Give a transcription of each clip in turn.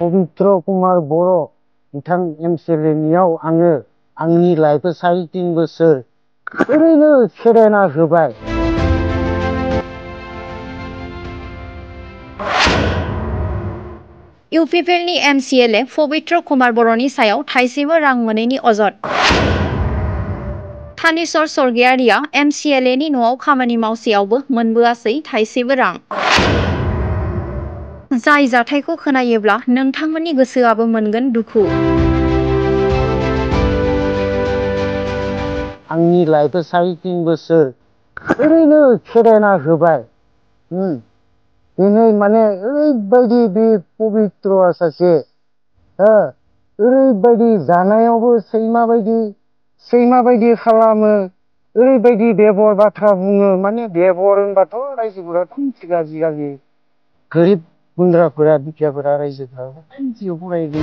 पवित्र कुमार बर' बिथां एमसिएलएनियाव आङो आंनि लाइफखौ 3.5 बोसोर ओरैनो खेदायना होबाय। इउपिपिएलनि एमसिएलए पवित्र कुमार बर'नि सायाव थाइसेबो रां मोनैनि अजद। थानेश्वर स्वर्गियारिया एमसिएलएनि न'आव खामानि मावसेयावबो मोनबोआसै थाइसेबो रां। जाय जाथायखौ खोनायोब्ला नोंथांमोननि गोसोआबो मोनगोन दुखु। आंनि लाइफखौ 3.5 बोसोर ओरैनो खेदायना होबाय। दिनै माने ओरैबायदि बे पवित्रआ सासे ओरैबायदि जानायावबो सैमा बायदि खालामो, ओरैबायदि बेबर बाथ्रा बुङो। माने बेबर होनबाथ' रायजोफोराथ' मिथिगौ आजिखालि गोरिब गुन्द्राफोरा दुखियाफोरा रायजोफोरा मिथिगौ फरायदों।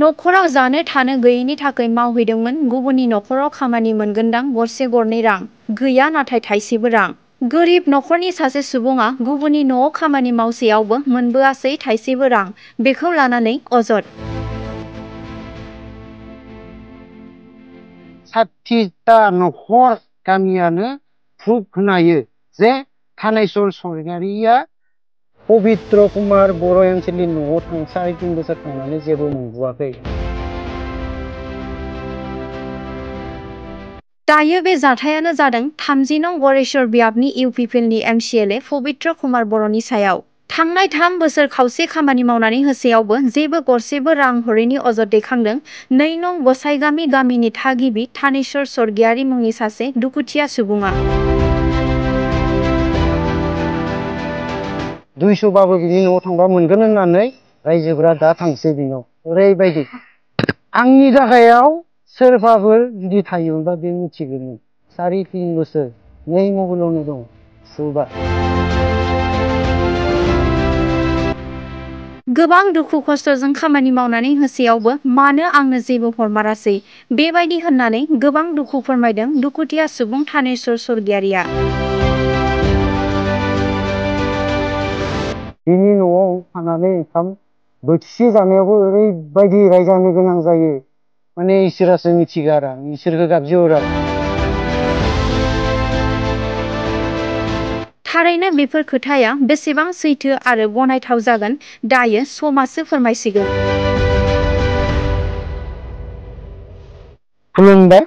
न'खराव जानो थानो गैयैनि थाखाय मावहैदोंमोन। गुबुननि न'खराव खामानि मोनगोनदां गरसे गरनै रां। गैया नाथाय थाइसेबो रां। गोरिब न'खरनि सासे सुबुङा गुबुननि न'आव खामानि मावसेयावबो मोनबोआसै थाइसेबो रां। बेखौ लानानै अजद। 60टा न'खर गामियानो प्रुफ होनायो जे थानेश्वर स्वर्गियारिया पवित्र कुमार बर' एमसिएलएनि न'आव 3.5 बोसोर थांनानै जेबो मोनबोआखै। दायो बे जाथायानो जादों 30 नं गरेश्वर बियाबनि इउपिपिएलनि एमसिएलए पवित्र कुमार बर'नि सायाव। थांनाय 3 बोसोर खावसे खामानि मावनानै होसेयावबो जेबो गरसेबो रां हरैनि अजद दैखांदों 2 नं गसाइगामि गामिनि थागिबि थानेश्वर स्वर्गियारि मुंनि सासे दुखुथिया सुबुङा। 200 बाबो बिनि न'आव थांबा मोनगोन होननानै रायजोफोरा दा थांसै बिनाव। ओरैबायदि आंनि जायगायाव सोरबाफोर जुदि थायोमोनबा बे मिथिगौमोन। 3.5 बोसोर नै मबाइलावनो दं सुबा। गोबां दुखु खस्थ'जों खामानि मावनानै होसेयावबो मानो आंनो जेबो हरमारासै बेबायदि होननानै गोबां दुखु फोरमायदों दुखुथिया सुबुं थानेश्वर स्वर्गियारिया। बिनि न'आव थानानै ओंखाम बोथिसे जानायावबो ओरैबायदि रायजानो गोनां जायो। माने इसोरासो मिथिगौ आरो आं इसोरखौ गाबज्रिहरो। थारैनो बेफोर खोथाया बेसेबां सैथो आरो गनायथाव जागोन दायो समासो फोरमायसिगोन। खुलुमबाय,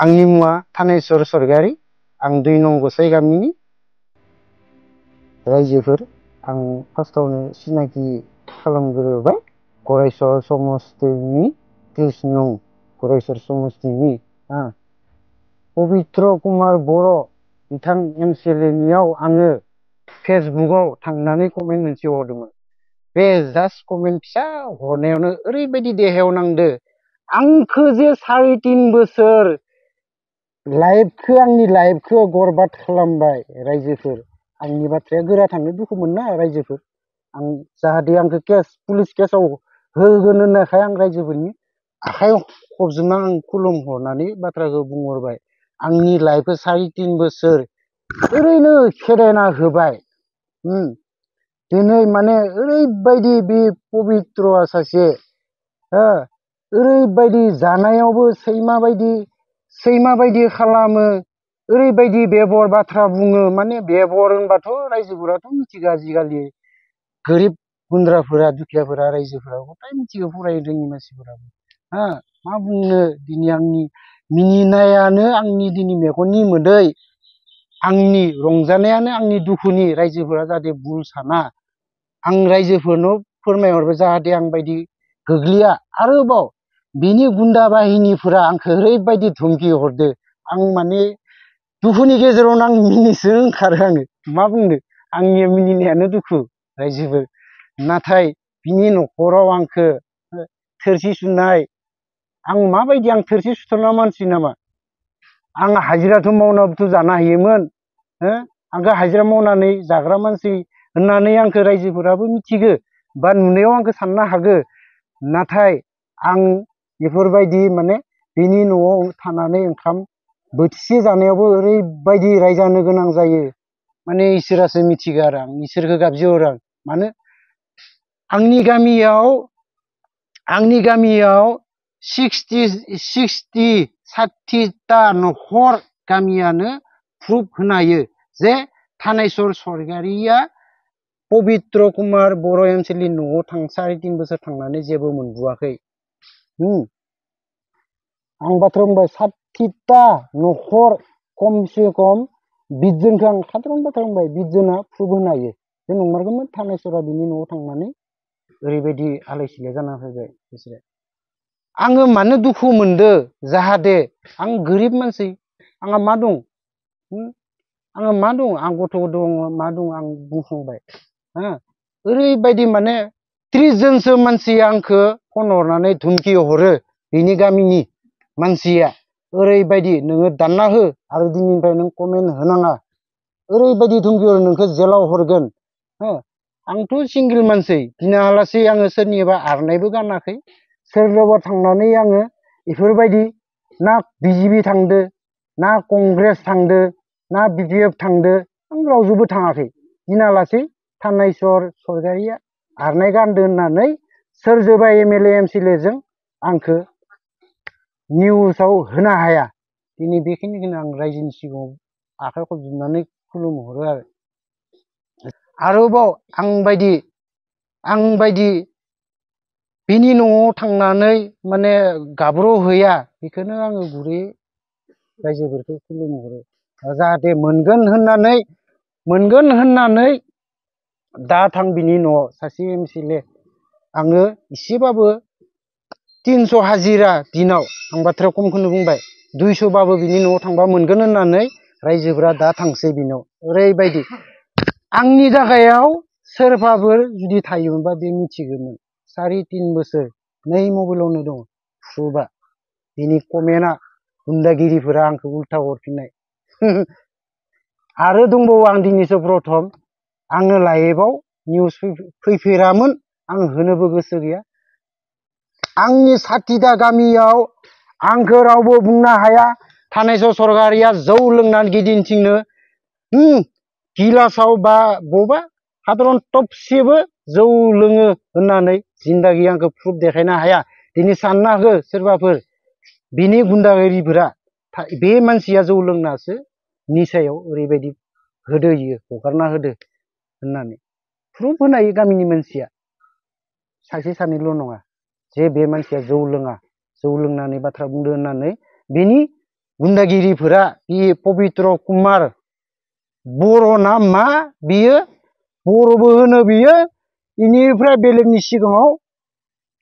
आंनि मुङा थानेश्वर स्वर्गियारि। आं 2 नं गसाइगामिनि रायजोफोर। आं फार्स्टआवनो सिनाखि खालामग्रोबाय गरेश्वर समस्तिनि 30 नं गरेश्वर समस्तिनि पवित्र कुमार बर' बिथां एमसिएलएनियाव आङो फेसबुकआव थांनानै कमेन्ट मोनसे हरदोंमोन। बे जास्ट कमेन्ट फिसा हरनायावनो ओरैबायदि देहायाव नांदो। आंखो जे 3.5 बोसोर आंनि लाइफखौ बरबाद खालामबाय रायजोफोर। आंनि बाथ्राया गोरा थांनो दुखु मोनना रायजोफोर। आं जाहाथे आंखौ पुलिस केसाव होगोन होननायखाय आं रायजोफोरनि आखाइ खबजोबना आं खुलुमहरनानै बाथ्राखौ बुंहरबाय। आंनि लाइफखौ 3.5 बोसोर ओरैनो खेदायना होबाय। दिनै माने ओरैबायदि बे पवित्रआ सासे ओरैबायदि जानायावबो सैमा बायदि खालामो, ओरैबायदि बेबर बाथ्रा बुङो। माने बेबर होनबाथ' रायजोफोराथ' मिथिगौ आजिखालि गोरिब गुन्द्राफोरा दुखियाफोरा रायजोफोरा गथाय मिथिगौ फराय रोङि मानसिफोराबो। मा बुंनो दिनै आंनि मिनिनायानो आंनि दिनै मेगननि मोदै, आंनि रंजानायानो आंनि दुखुनि। रायजोफोरा जाहाथे भुल साना आं रायजोफोरनो फोरमायहरबाय जाहाथे आं बायदि गोग्लैया। आरोबाव बिनि गुन्दा बाहिनीफोरा आंखौ ओरैबायदि धमकि हरदो। आं माने दुखुनि गेजेरावनो आं मिनिसो ओंखारो। आङो मा बुंनो, आंनि मिनिनायानो दुखु रायजोफोर। नाथाय बिनि न'खराव आंखौ थोरसि सुनाय, आं माबायदि आं थोरसि सुथारना मानसि नामा? आं हाजिराथ' मावनाबोथ' जानो हायोमोन। आंखौ हाजिरा मावनानै जाग्रा मानसि होननानै आंखौ रायजोफोराबो मिथिगौ बा नुनायाव आंखौ साननो हागौ। नाथाय आं बेफोरबायदि माने बिनि न'आव थानानै ओंखाम बोथिसे जानायावबो ओरैबायदि रायजानो गोनां जायो। माने इसोरासो मिथिगो आरो आं इसोरखौ गाबज्रिहरो आं मानो आंनि गामियाव 60 न'खर गामियानो प्रुफ होनो हायो जे थानेस्वर सरगारिया पबित्र कुमार बर' ओनसोलनि न'आव 3.5 बोसोर थांनानै जेबो मोनबोआखै। आं बाथ्रा बुंबाय 60टा न'खर खमसे खम 20 जनखौ आं खाथाम बाथ्रा बुंबाय 20 जना प्रुफ होनो हायो जे नंमारगौमोन थानेस्वरा बिनि न'आव थांनानै ओरैबायदि आलाय सिलाय जाना फैबाय बिसोरो। आङो मानो दुखु मोनदो जाहाथे आं गोरिब मानसि आंहा मा दं आंहा मा दं आं गथ' दं मा दं आं बुंखांबाय ओरैबायदि माने 30 जनसो मानसिया आंखौ फन हरनानै धुमखि हरो बिनि गामिनि मानसिया ओरैबायदि नोङो दानना हो आरो दिनैनिफ्राय नों कमेन्ट होनाङा ओरैबायदि धुमखि हरो नोंखौ जेलाव हरगोन आंथ' सिंगल मानसि दिनाहालासै आङो सोरनिबा आरनायबो गानाखै सोरनावबा थांनानै आङो बेफोरबायदि ना बिजेपि थांदो ना कंग्रेस थांदो ना बिपिएफ थांदो आं रावजोंबो थाङाखै दिनाहालासै थानेस्वर सरगारिया आरनाय गानदो होननानै सोरजोंबा एमएलए एमसिएलएजों आंखौ निउसाव होनो हाया दिनै बेखिनिखौनो आं रायजोनि सिगाङाव आखाइ खबजोबनानै खुलुमहरो आरोबाव आंबायदि बिनि न'आव थांनानै माने गाब्र'हैया बेखौनो आङो गुरै रायजोफोरखौ खुलुमहरो जाहाथे मोनगोन होननानै दा थां बिनि न'आव सासे एमसिएलए आङो एसेबाबो 300 हाजिरा दिनाव आं बाथ्राया खमखौनो बुंबाय 200बाबो बिनि न'आव थांबा मोनगोन होननानै रायजोफोरा दा थांसै बिनाव ओरैबायदि आंनि जायगायाव सोरबाफोर जुदि थायोमोनबा बे मिथिगौमोन 3.5 बोसोर नै मबाइलावनो दं प्रुफआ बिनि कमेन्टआ गुन्दागिरिफोरा आंखौ उल्था हरफिननाय आरो दंबावो आं दिनैसो प्रथम आङो लाइभआव निउस फैफेरामोन आं होनोबो गोसो गैया आंनि 60टा गामियाव आंखौ रावबो बुंनो हाया थानेस्वर सरगारिया जौ लोंनानै गिदिंथिंनो गिलासाव बा बबेबा साधारन थबसेबो जौ लोङो होननानै जिन्दागि आंखौ प्रुफ देखायनो हाया दिनै सानना हो सोरबाफोर बिनि गुन्दागिरिफोरा बे मानसिया जौ लोंनासो निसायाव ओरैबायदि होदो इयो हगारना होदो होननानै प्रुफ होनो हायो गामिनि मानसिया सासे सानैल' नङा जे बे मानसिया जौ लोङा जौ लोंनानै बाथ्रा बुंदो होननानै बिनि गुन्दागिरिफोरा बे पबित्र कुमार बर' ना मा बियो बर'बो होनो बियो बेनिफ्राय बेलेगनि सिगाङाव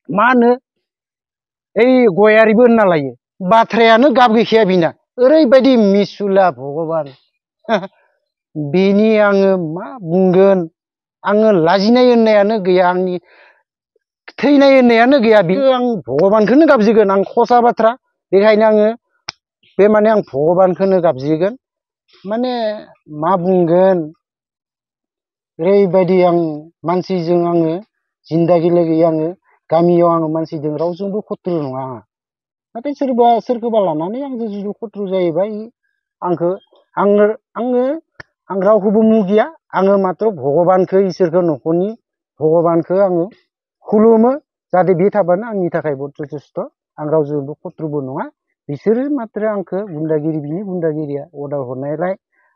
मा होनो ओइ गयारिबो होनना लायो बाथ्रायानो गाब गैखाया बिना ओरैबायदि मिसुला भगबान बेनि आङो मा बुंगोन आङो लाजिनाय होननायानो गैया आंनि थैनाय होननायानो गैया बेखौ आं भगबानखौनो गाबज्रिगोन आं खसा बाथ्रा बेखायनो आङो बे माने आं भगबानखौनो गाबज्रिगोन माने मा बुंगोन ओरैबायदि आं मानसिजों आङो जिन्दागि लोगोयै आङो गामियाव आङो मानसिजों रावजोंबो खत्रु नङा आंहा नाथाय सोरखौबा लानानै आंजों जुदि खत्रु जायोबा आं रावखौबो मुगिया आङो मात्र भगबानखौ इसोरखौ न'खरनि भगबानखौ आङो खुलुमो जाहाथे बे थाबानो आंनि थाखाय जथेस्थ आं रावजोंबो खत्रुबो नङा बिसोरो मात्र आंखौ गुन्दागिरि बिनि गुन्दागिरिया अर्डार हरनायलाय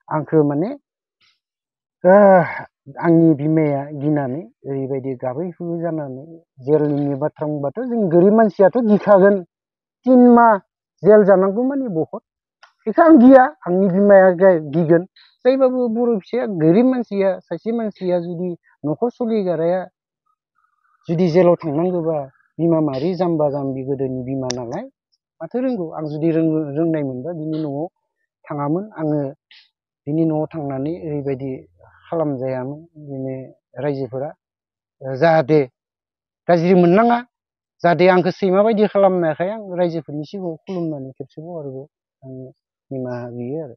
आंखौ माने आंनि बिमाया गिनानै ओरैबायदि गाबै हुबै जानानै जेलनि बाथ्रा बुंबाथ' जों गोरिब मानसियाथ' गिखागोन 3 माह जेल जानांगौ माने बहुत बेखौ आं गिया आंनि बिमाया गिगोन जायबाबो बर' फिसाया गोरिब मानसिया सासे मानसिया जुदि न'खर सोलिग्राया जुदि जेलाव थांनांगौबा बिमा माहारि जाम्बा जाम्बि गोदोनि बिमा नालाय माथो रोंगौ आं जुदि रोंनाय मोनबा बिनि न'आव थाङामोन आङो बिनि न'आव थांनानै ओरैबायदि खालामजायामोन बिदिनो रायजोफोरा जाहाथे गाज्रि मोननाङा जाहाथे आंखौ सैमा बायदि खालामनायखाय आं रायजोफोरनि सिगाङाव खुलुमनानै खेबसेबाव आरोबाव आं निमाहा बियो आरो